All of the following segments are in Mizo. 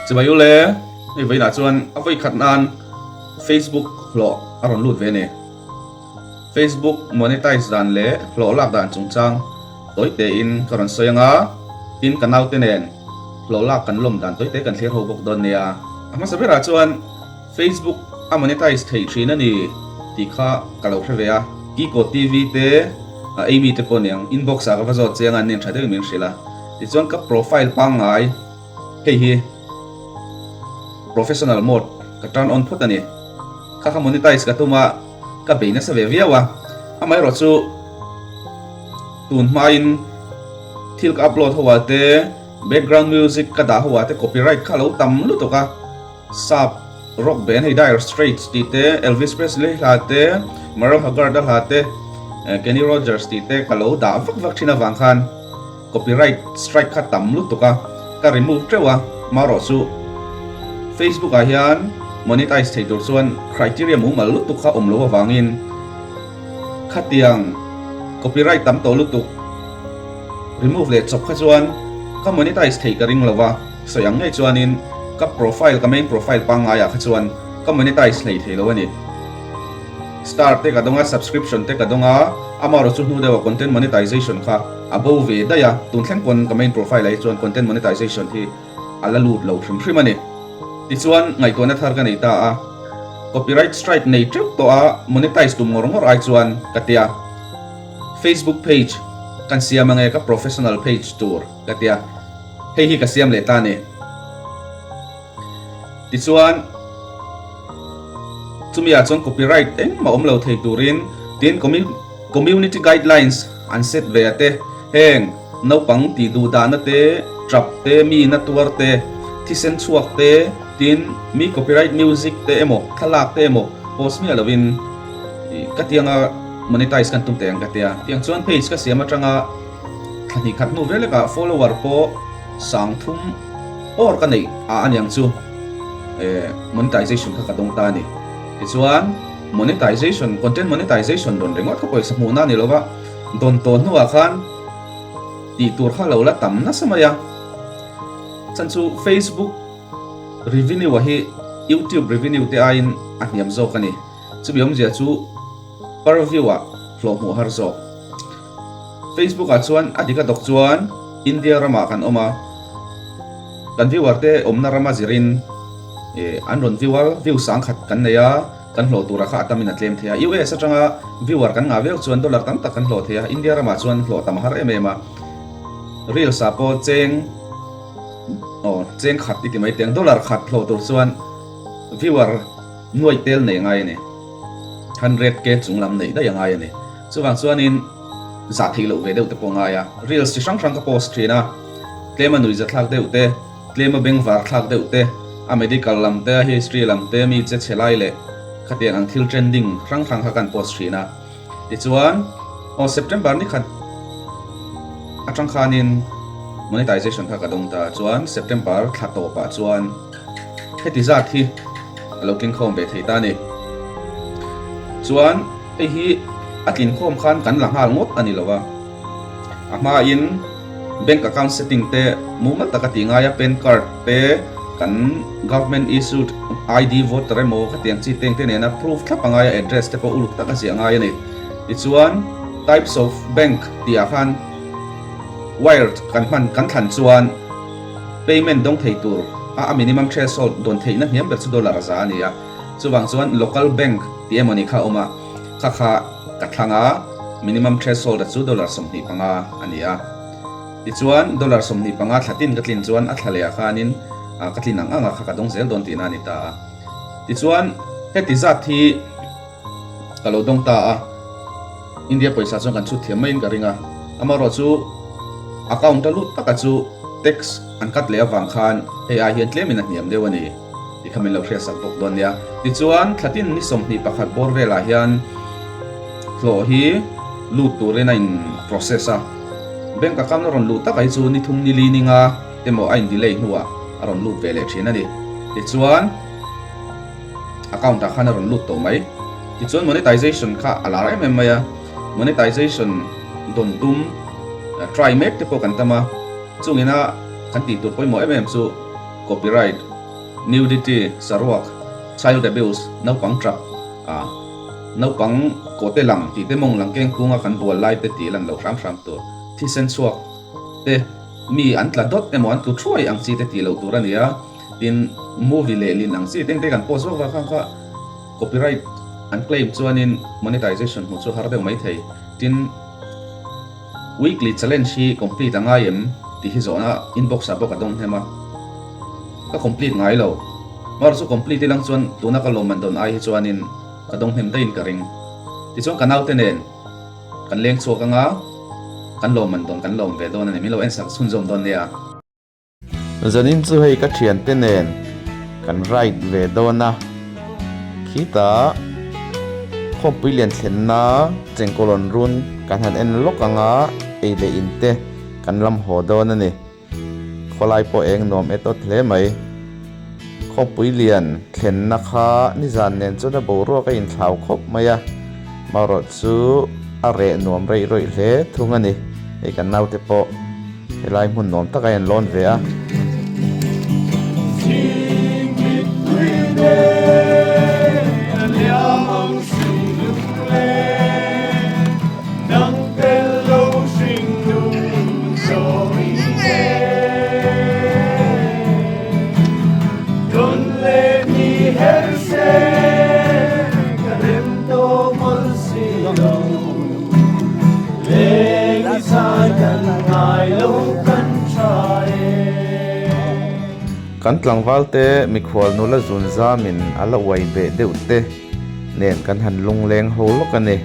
Chibai ule, hei vawiinah chuan a vawi khat nan Facebook hlawh a rawn lut ve a ni. Facebook monetize dan leh hlawh lak dan chungchang tawi tein ka rawn sawi anga, tin ka naute nen hlawh lak kan lawm dan tawi te kan thlir ho bawk dawn nia. A hmasa berah chuan Facebook a monetize theih thin a ni tih kha ka lo hre ve a, Kiko TV te Amy te pawh niang inbox ah ka va zawt chiang a, an nen tha deuhin min hrilh a, tichuan ka profile pangngai hei hi professional mode ka turn on phawt a ni, kha kha monetize ka tum a, ka bei nasa ve viau a, amaherawh chu tun hmain thil ka upload ho ah te background music ka dah ho ah te copyright kha a lo tam lutuk a. Sap rock band hei Dire Straits tih te, Elvis Presley hla te, Merle Haggard a hla te, Kenny Rogers tih te ka lo dah vak vak thin avang khan copyright strike kha tam lutuk a, ka remove teuh a, marawh chu Facebook ah hian monetize thei tur chuan criteria mumal lutuk kha awm lo avangin khatiang copyright tam tawh lutuk remove leh chawp kha chuan ka monetize thei ka ring lo va. Sawi ang ngei chuanin ka profile, ka main profile pangngaiah kha chuan ka monetize hlei thei lo a ni. Star te ka dawng a, subscription te ka dawng a, amaherawh chu hnu deuha content monetization kha a bo ve daih a, tun thleng pawn ka main profile ah hi chuan content monetization hi a la lut lo hrim hrim a ni. Tichuan ngaihtuahna thar ka nei ta a, copyright strike nei teuh tawh a monetize tum ngawr ngawr ai chuan ka tia Facebook page kan siam ange ka professional page tur ka tia. Hei hi ka siam leh ta a ni. Tichuan, chumi ah chuan copyright engmah awm lo thei turin tin community guidelines an set ve a te, heng naupang tih duh dahna te, trap te, mi na tuar te, thisen chhuak te, tin mi copyright music te emaw thlalak te emaw post miah lovin ka tianga monetize kan tum teh ang ka tia. Tiang chuan page ka siam atanga. Thla hnih khat hnu velekah follower pawh 3000 awr ka neih a aniang chu monetization kha ka dawng ta a ni. Tichuan monetization, content monetization rawn ringawt kha pawisa hmuhna a ni lo va, dawn tawh hnuah khan tih tur kha lo la tam nasa mai a. Chhan chu Facebook revenue-a hi YouTube revenue te aiin a hniam zawk a ni. Chumi awmzia chu per view-ah hlawh hmuh har zawk. Facebook ah chuan a dik a dawk chuan India ramah kan awm a, kan viewer te awmna rama zirin ih an rawn view a, view sangkhat kan nei a, kan hlawh tura kha a tamin a tlem thei a. US atanga viewer kan ngah viau chuan dollar tam tak kan hlawh thei a, India ramah chuan hlawh tam a har em em a. Reels ah pawh cheng aw cheng khat i ti mai teh ang, dollar khat hlawh tur chuan viewer nuaih tel nei a ngai a ni, 100k chung lam neih daih a ngai a ni. Chuvang chuanin zah theih loh ve deuh te pawh a ngai a, reels chi hrang hrang ka post thin a, tlema nuihza thlak deuh te, tlema bengvar thlak deuh te, a medical lam te, a history lam te, mi che chhe lai leh khatiang ang thil trending hrang hrang kha kan post thin a. Tichuan, aw September ni khat atang khanin monetization kha ka dawng ta, chuan September thla tawpah chuan heti zat hi a lo tling khawm ve thei ta a ni. Chuan. Hei hi a tlinkhawm khan kan la nghal ngawt a ni lo a, a hmain bank account setting te mumal taka tih ngai a, pan card te kan government issued ID voter emaw khatiang chi teng te nena proof thlap a ngai a, address te pawh uluk taka ziah ngai a ni. Tichuan types of bank tih ah khan wired kan hman kan thlan chuan payment dawng thei tur a a minimum threshold dawn theihna hniam ber chu dollar za a ni a. Chuvang chuan local bank tih emaw ni kha a awm a, kha kha ka thlang a, minimum threshold a chu dollar 25 a ni a. Tichuan dollar 25 thla tin ka tlin chuan a thla leh ah khanin ka tlin ang ang a kha ka dawng zel dawn tihna a ni ta a. Tichuan heti zat hi ka lo dawng ta a, India pawisa chuan kan chhut thiam maiin ka ring a, amaherawh chu account a lut taka chu tax an cut leh avang khan hei ai hian tlemin a hniam deuh a ni. Ti kha min lo hriatsak bawk dawn nia. Tichuan, thlatin ni 21 bawr velah hian hlawh hi lut turin a in process a. Bank account a rawn luh takah hi chu ni thum ni li ni nga emaw a in delay hnuah a rawn lut ve leh thin a ni. Tichuan, account ah khan a rawn lut tawh mai. Tichuan monetization kha a lar em em mai a. Monetization dawn tum try mek te pawh kan tam a. Chungina kan tih tur pawimawh em em chu copyright. Nudity, saruak, child abuse, naupang trap, ah, naupang kawte lang tih te mawng lang keng kunga kan bual lai te tih lan loh hram hram tur. Thisen chhuak te mi an tla dawt emaw an tlu thuai ang chi te tih loh tur a ni a, tin movie leh lin ang chi te engte kan post vak vak khan kha copyright an claim chuanin monetization hmuh chu har deuh mai thei. Tin. Weekly challenge hi complete a ngai em tih hi zawhna inbox ah bawk a dawng hnem a, ka complete ngai lo. Mar chu complete ilang chuan tuna ka lawmman dawn ai hi chuanin ka dawng hnem daihin ka ring. Tichuan ka naute nen kan leng chhuak anga kan lawmman dawn kan lawm ve dawn a ni, min lo ensak chhunzawm dawn nia. Zanin chu hei ka thiante nen kan ride ve dawn a, khitah khawmpui lian thlenna chengkawlawn run kan han en lawk anga ei leh in te kan lam haw dawn a ni. Khawlai pawh eng nuam et awt hle mai. Khawmpui lian thlenna kha nizan nen chuan a boruak a inthlau khawp mai a, marawh chu a reh nuam reih rawih hle thung a ni. Hei kan naute pawh. Helai hmun nuam tak a en lawn ve a. Kan tlangval te mikhual nula zun zamin a la uai beh deuh te nen kan han lungleng ho lawk a ni.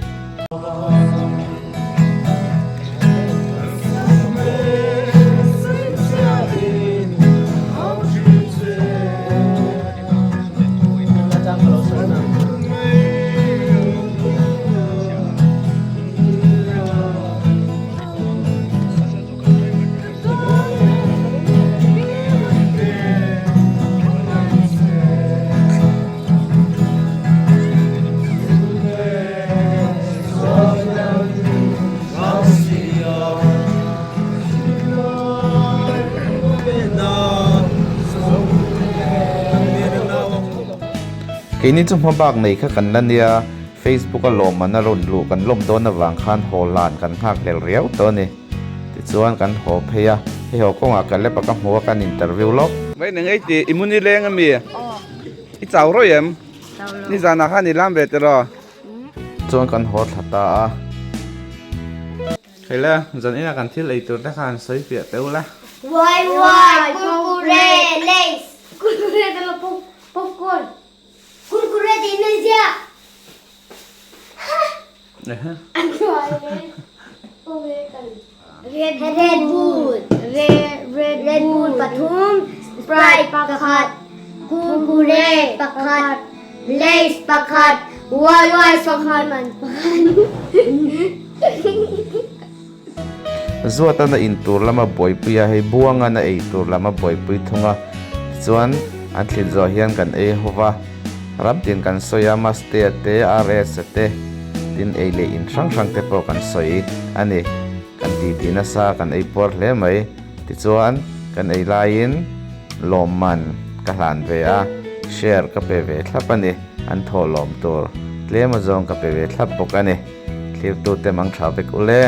Keini chu hmabak nei kha kan la nia, Facebook a lawmman a rawn luh kan lawm dawn avang khan haw hlan kan nghak hlel riau tawh a ni. Tichuan kan haw phei a, hei haw kawngah Caleb a ka hmu a kan interview lawk. Mai nang ei tih i muni leng ami? I chau rawih em? Nizanah khan i lam ve tiraw? Chuan kan haw thla ta a. Hei le, zan inah kan thil ei tur te kha han sawi fiah teuh la. Wai wai, kurkure, lays, kurkure te lo popcorn, kurkure te in ziah. Red Bull, Red Bull pathum, Sprite pakhat, kurkure pakhat, Lays pakhat, wai wai pakhat. Zuatan a in tur lama buaipui a, hei Buangan a ei tur lama buaipui thung a, tichuan an thlit zawh hian kan ei ho va, ram tin kan sawi a, Mastea te, RS-a te, tin ei leh in hrang hrang te pawh kan sawi a ni, kan titi nasa kan ei puar hle mai, tichuan kan ei laiin lawmman ka hlan ve a, share ka pe ve thlap a ni, an thawh lawm tur tlem azawng ka pe ve thlap bawk a ni. Thlirtute mang tha vek ule.